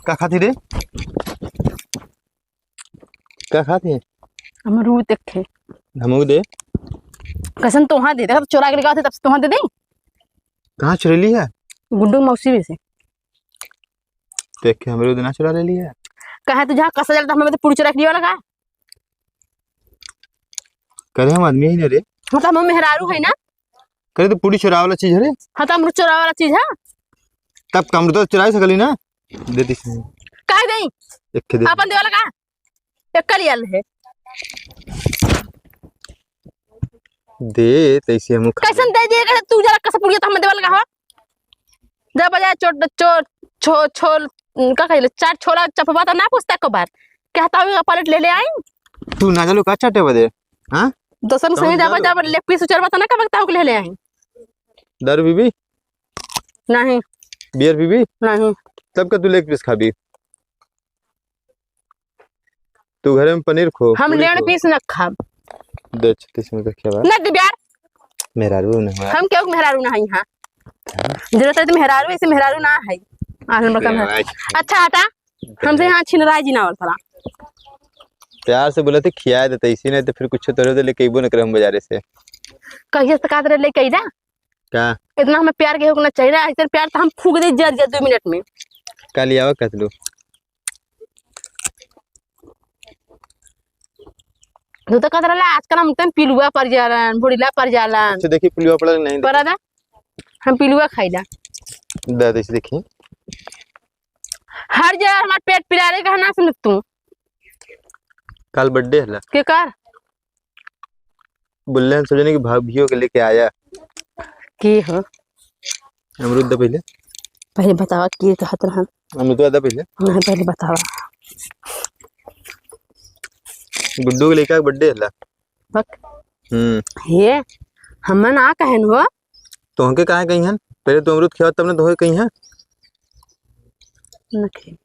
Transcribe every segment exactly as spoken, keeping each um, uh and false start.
का खाती रे? का खाती है? अमरूद देखे। हमू दे। कैसन तोहा दे, देखा तो चोरा के लेके आते तब से तोहा दे दे। कहाँ चुरेली है? गुड्डू मौसी में से। देख के हमरे दिन चुरा ले लिया। कहे तू जहाँ कसा जलता, हमें तो पूरी चुरा के दिया लगा। करे हम आदमी ही ना रे। हाँ, तो हम मेहरारू है ना। करे तो पूरी चुरावे वाला चीज है रे। हाँ, तो अमरूद चुरावे वाला चीज है। तब कमर तो चुरा ही सकली ना। देती से। काहे देई? एक के दे। अपन देवा लगा। एक कल याल है। दे, तैसे हम खा कैसन दे दिए, कैसे तू जरा कसा पुड़िया तो हम देवा लगा हो। जा बजाय चोट, चोट, छो-, छोल, का कहिले, चाट छोला चपवा त ना पूछता को बार। कहता हूँ, पलेट ले ले आई। तू ना चलो का चाटे बदे? हाँ? दोसन कौन संगे जाबा, जाबे? जाबा, लेग पीस उचरबा त ना कबक ताऊ के ले ले आई। दारू पीबी? नहीं। बियर पीबी? नहीं। तब का तू लेग पीस खाबी? तू घरे में पनीर खो, हम पूरी लेग खो। पीस न खाब। दे छत्तीस में रखे बा। न दे यार। मेहरारू नहीं है। हम केहू के मेहरारू ना है यहाँ। हाँ। जरूरत है तो मेहरारू, ऐसे मेहरारू ना है। आज हम रकम है। मेहरारू। अच्छा हटा, हमसे यहाँ छिनराई जी ना और साला। प्यार से बोले थे खिया देते, इसी नहीं तो फिर कुछ तोरे तो लेके अइबो न करे हम बाजारे से। कहिए से कहत रहे लेके आई ना। का? इतना हमें प्यार के होना चाहिए ना, ऐसे प्यार तो हम फूंक दे जर जर दो मिनट में। का लियावा कहत लो? तू तो कहत रहला, आजकल हम तन पिलुआ पर जालन, भोड़िला पर जालन। अच्छा, देखी, पिलुआ पड़ल नहीं देखी। पड़ा दा, हम पिलुआ खाइला। दा, दे, देखी। हर जगह हमार पेट पिरारे का ना सुनत तू। काल birthday हला। के कर? बोलले हम सब जने कि भाभियो के लेके आया। के हो? अमरूद दे पहिले। पहिले बतावा के कहत रहन। अमरूद दे पहिले। हाँ, पहिले बतावा। गुड्डू के लइका के birthday हला। बक। हम्म। हे, हम ना कहन हो। तोहके काहे कहिहन? पहिले तू अमरूद खियावा तब ना तोहके कहिहन। ना कहिहन।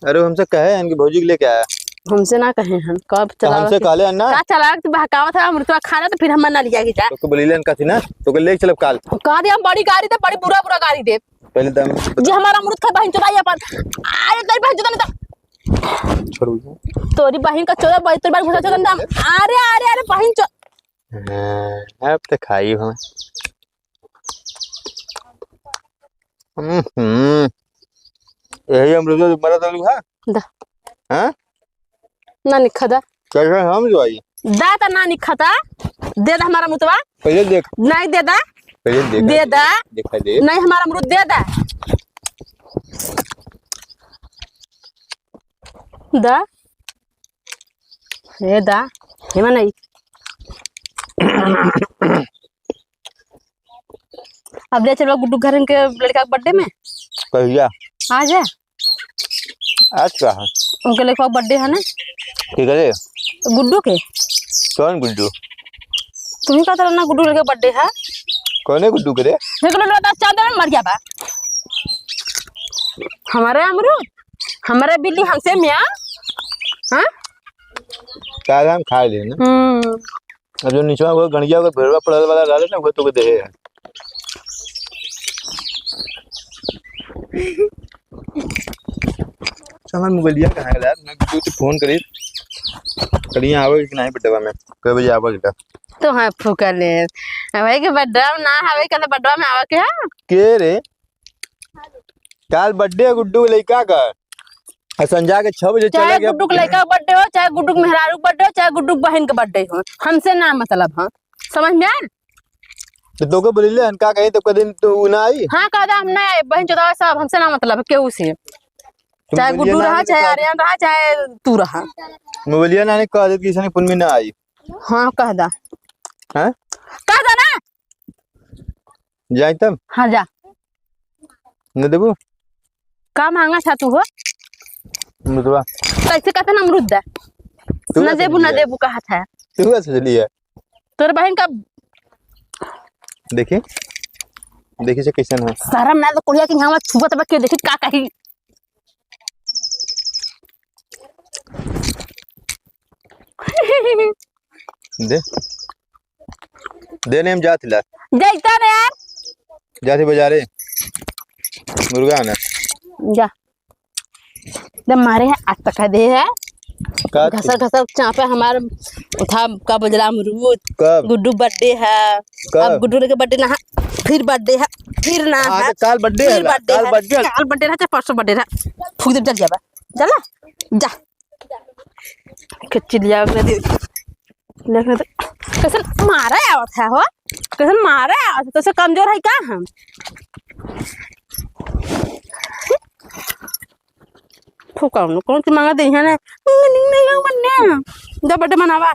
अरे, हमसे कहे हन कि भौजी के लेके आया। हमसे ना कहे हन, कब तो चलावा हमसे के कहले हन ना। का चलावा के तू बहकावत है, अमरूदवा खा ले तो फिर हम ना लिया के जा। तोके बोलिले हन कथी ना, तोके लेके चलब काल। कह दे हम बड़ी गाड़ी दे, बड़ी बुरा बुरा गाड़ी दे। पहिले दम। जे हमारा अमरूद खाए बहिन चोदाई अपन। अरे तेरी बहिन चोदा नहीं तो। छोड़ू। तोरी बहिन का चोदा, तोरी बहिन का चोदा नहीं तो। अरे, अरे, अरे बहिन चो- हाँ, अब तो खाई हम। हम्म, हम्म। यही अमरूद जो मरा तलू है? दा। हाँ? ना निखा दा। कैसे हम जो आई? दा ता ना निखा ता। दे दा हमारा मुतवा। पहिले देख। नहीं दे दा। पहिले देख। दे दा। देखा दे। नहीं हमारा अमरूद दे दा। दा। हे दा। हे मने। अब ले चलो गुड्डू घर के लड़का के birthday में। कहिया? आज है। आज का है? उनके लड़का के birthday है ना। के करे? गुड्डू के। कौन गुड्डू? तुम्ही कहत रहो ना गुड्डू लड़का के birthday है। कौने गुड्डू के रे? देख लो, लो, चांद में मर गया बा। हमारे अमरूद, हमारे बिल्ली हमसे मियाँ। हाँ? काहे हम खा लेना? हम्म। अब जो निचवा वो गणिया को भेड़वा पड़ल वाला रहले ना, वो तो के देहे है। अच्छा, हमार मोबाइलिया कहाँ है यार? मैं किसी से फोन करी, करिया आवे कि नहीं बड्डवा में, कै बजे आवे बेटा? तो हाँ, फूका ले। अब है कि बड्डवा में ना आवे, कहते बड्डवा में आवे के है? के रे? काल birthday है गुड्डू के लइका का। आ संझा के छह बजे चाहे चला गया। गुड्डू के लइका के birthday हो, चाहे गुड्डू के मेहरारू के birthday हो, चाहे गुड्डू के बहिन के birthday हो, हमसे ना मतलब है, समझ में आयल? तो तोके बोलिले हन का कही, तो कह दिन तो उ ना आई। हाँ, कह दे हम ना आए, बहिन चोदवा सब, हमसे ना मतलब है केहू से। तुम चाहे बोलिए गुड्डू ना रहा, आने चाहे का। आर्यन रहा, चाहे तू रहा। मोबाइलिया ना आने कह दे कि इसने फोन में ना आई। हाँ, कह दा। हाँ? कह दा ना। जाई तब? हाँ, जा। न देबू? का मांगा था तू हो? अमरूदवा। कैसे कहता ना अमरूद दे? तू न का देबू, न समझिया? देबू कहा था। तू का सोचली है? तोर बहन का देखी, देखी से कैसन है। शर्म ना तो कोढ़िया के यहाँ छुआ तब के देखी का कही। दे। दे ने हम जात ला। जैता ना यार। जाते बाजारे। मुर्गा आना। जा। जब मारे है, आज तक है दे है। का घसर घसर चापे हमार उठा, का बोल जाला, अमरूद। कब? गुड्डू birthday है। कब? अब गुड्डू के birthday ना है, फिर birthday है, फिर ना हाँ, है, तो काल birthday फिर है, birthday काल है, birthday है। काल birthday है, चाहे परसों birthday है। फूक दे, जल जाबा, चला, जा। के चिल्ला के दे। देख ना तो, कैसन मारे आवत है हो, कैसन मारे आवत है, तोसे कमजोर है का हम? फुकाउनु, कौन सी मांगा दे है ना? नहीं, नहीं, नहीं, नहीं, नहीं। जा birthday मनावा।